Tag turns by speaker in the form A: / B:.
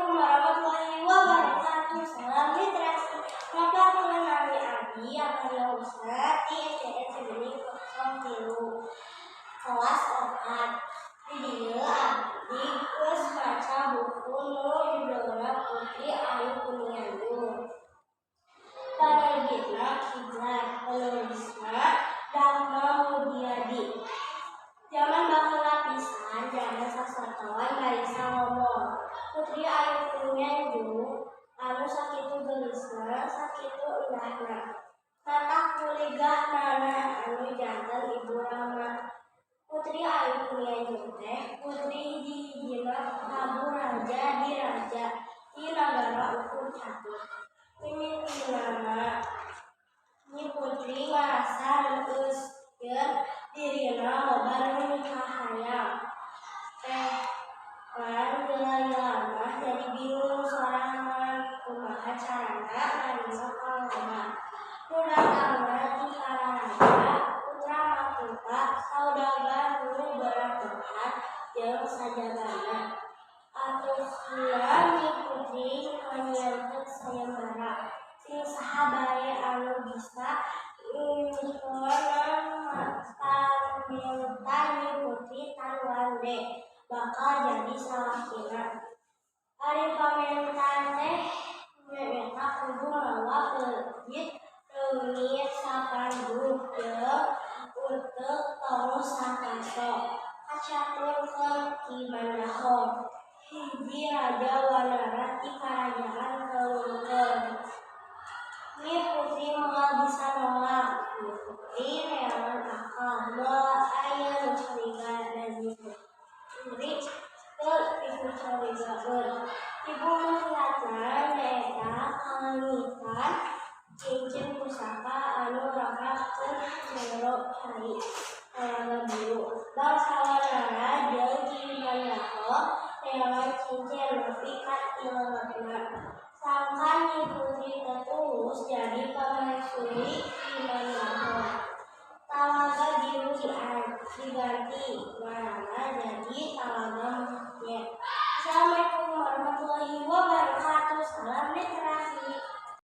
A: Assalamualaikum warahmatullahi wabarakatuh. Salam literasi. Ngapakeun nami abdi Amalia Husna ti SDN Cibening 03 kelas 4. Di dieu abdi geus maca buku nu judulna Putri Ayu Kuninganjung. Penerbitna Kiblat, penulisna Dharma Mudiadi. Jaman baheula pisan, jaman sasatawan barisa ngomong. Putri Ayu Kuninganjung anu sakitu geulisna, sakitu endahna. Matak kuligahnana anu janten ibu rama. Putri Ayu Kuninganjung teh putri hiji-hijina Prabu Raja Diraja ti nagara Ukur Catur. Mimitina Nyi Putri ngarasa reueus jeung dirina loba nu mikahayang teh, ngan lila-lila mah jadi bingung sorangan kumaha carana narima paloba nu datangna ti para raja, putra mahkota, saudagar nu beurang behar jeung sajabana. Atusna Nyi Putri nganyiankeun sayembara, sing saha bae anu bisa ngiponan pamenta Nyi Putri Taruande bakal jadi salakina. Ari pamenta teh nyaeta kudu mawa peujit reungit sapanduk jeung uteuk tongo sakaso kacaturkeun Ki Mandahong, hiji raja wanara ti karajaan Telungkeun. Nyi Putri moal bisa nolak. Nyi Putri neangan akal, moal aya nu curiga da Nyi Putri teu dipicurigakeun. Tipu muslihatna nyaeta kaleungitan cincin pusaka anu rakat keur jero cai Talaga Biru. Bangsa Wanara jeung Ki Mandaho neangan cincin nepi ka tileletna. Sangkan Nyi Putri teu tulus jadi pamaisuri Ki Mandaho. Talaga Biru diganti ngaranna jadi Talaga Mahatmya. Assalamualaikum warahmatullahi wabarakatuh. Salam literasi.